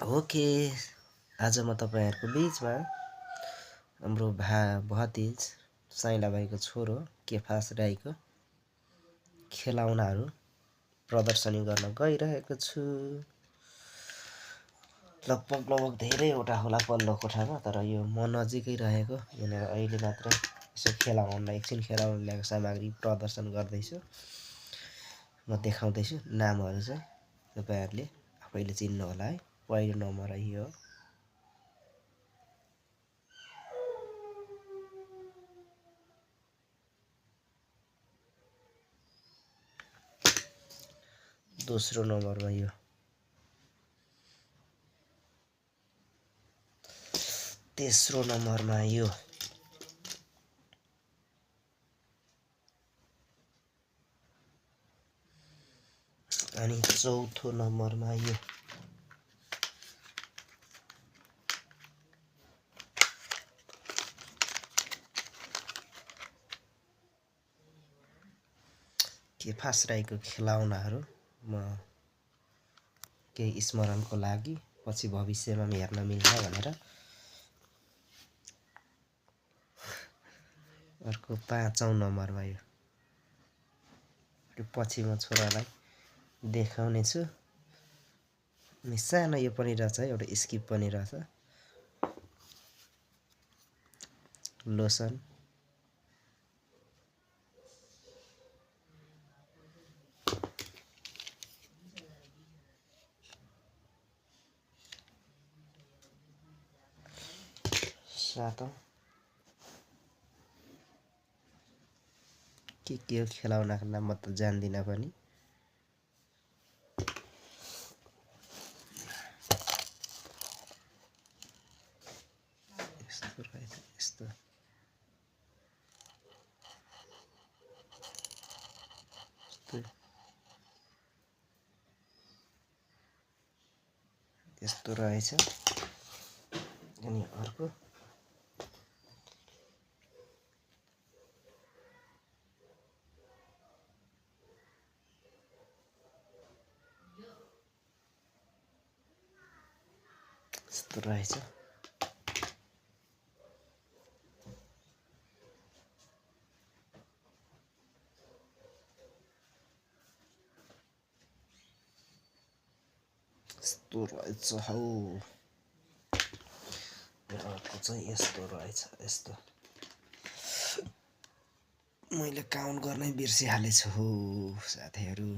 Okay, आज म तपाईँहरूको बिचमा हाम्रो भतिज साइला भाइको छोरो केफास राईको खेलौनाहरू प्रदर्शनी गर्न गइरहेको छु। लगभग धेरैवटा होला पल्लो कोठामा, तर यो म नजिकै रहेको यहाँनिर अहिले मात्र यसो खेलाउनलाई एकछिन खेलाउन ल्याएको सामग्री प्रदर्शन गर्दैछु। म देखाउँदैछु नामहरू चाहिँ तपाईँहरूले आफैले चिन्नु होला है। पहिलो नम्बर यो हो। दोस्रो नम्बरमा यो, तेस्रो नम्बरमा यो, अनि चौथो नम्बरमा यो, केफास राईको खेलौनाहरू म केही स्मरणको लागि पछि भविष्यमा हेर्न मिल्छ भनेर। अर्को 5औं नम्बरमा यो पछि म छोरालाई देखाउने छु। अनि सानो यो पनि रहेछ है, एउटा स्किप पनि रहेछ, लोसन। सातौं के हो खेलाउनाको नाम म त जान्दिनँ पनि। यस्तो रहेछ, यस्तो यस्तो रहेछ। अनि अर्को यस्तो रहेछ। यस्तो रहेछ हौ। अर्को चाहिँ यस्तो रहेछ। यस्तो मैले काउन्ट गर्नै बिर्सिहालेछु हो साथीहरू।